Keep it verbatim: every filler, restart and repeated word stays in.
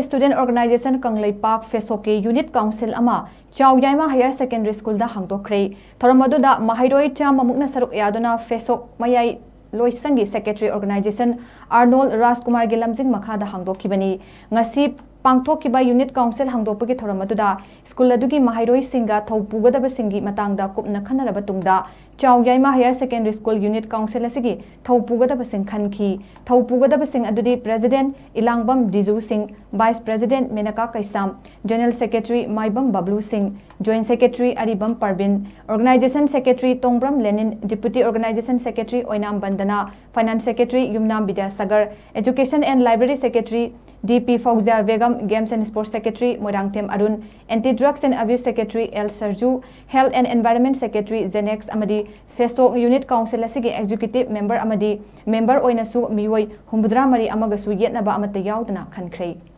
Student Organization Kangleipak ꯐꯦꯁꯣꯛꯀꯤ Unit Council ꯑꯃ ꯆꯥꯎ ꯌꯥꯏꯃ Higher Secondary Schoolꯗ ꯍꯥꯡꯗꯣꯛꯈ꯭ꯔꯦ꯫ ꯊꯧꯔꯝ ꯑꯗꯨꯗ ꯃꯍꯩꯔꯣꯏ ꯆꯥꯝꯃꯃꯨꯛꯅ ꯁꯔꯨꯛ ꯌꯥꯗꯨꯅ ꯐꯦꯁꯣꯛ ꯃꯌꯥꯏ ꯂꯣꯏꯁꯪꯒꯤ Secretary Organization ꯑꯥꯔꯅꯣꯜ ꯔꯥꯖꯀꯨꯃꯥꯔꯒꯤ ꯂꯝꯖꯤꯡ ꯃꯈꯥꯗ ꯍꯥꯡꯗꯣꯛꯈꯤꯕꯅꯤ꯫ ꯉꯁꯤ ꯄꯥꯡꯊꯣꯛꯈꯤꯕ Unit Council ꯍꯥꯡꯗꯣꯛꯄꯒꯤ ꯊꯧꯔꯝ ꯑꯗꯨꯗ ꯁ꯭ꯀꯨꯜ ꯑꯗꯨꯒꯤ ꯃꯍꯩꯔꯣꯏꯁꯤꯡꯒ ꯊꯧ ꯄꯨꯒꯗꯕꯁꯤꯡꯒꯤ ꯃꯇꯥꯡꯗ ꯀꯨꯞꯅ ꯈꯟꯅꯔꯕ ꯇꯨꯡꯗ ꯆꯥꯎ ꯌꯥꯏꯃ Higher Secondary School Unit Council ꯑꯁꯤꯒꯤ ꯊꯧ ꯄꯨꯒꯗꯕꯁꯤꯡ ꯈꯟꯈꯤ꯫ ꯊꯧ ꯄꯨꯒꯗꯕꯁꯤꯡ ꯑꯗꯨꯗꯤ President ꯏꯂꯥꯡꯕꯝ ꯗꯤꯖꯨ ꯁꯤꯡ, Vice President Menaka Keisham, General Secretary Maibam ꯕꯕ꯭ꯂꯨ Singh, Joint Secretary Aribam Parbin, Organization Secretary Tongbram Lenin, Deputy Organization Secretary Oinam Bandana, Finance Secretary Yumnam Vidyasagar, Education and Library Secretary D P Fauzia Begum, Games and Sports Secretary Moirangthem Arun, Anti Drugs and Abuse Secretary L Sarju, Health and Environment Secretary ꯖꯦꯅꯦꯛꯁ ꯑꯃꯗꯤ ꯐꯦꯁꯣꯛ Unit Council ꯑꯁꯤꯒꯤ Executive Member ꯑꯃꯗꯤ Member ꯑꯣꯏꯅꯁꯨ ꯃꯤꯑꯣꯏ ꯍꯨꯝꯐꯨꯇꯔꯥ ꯃꯔꯤ ꯑꯃꯒꯁꯨ ꯌꯦꯠꯅꯕ ꯑꯃꯠꯇ ꯌꯥꯎꯗꯅ ꯈꯟꯈ꯭ꯔꯦ꯫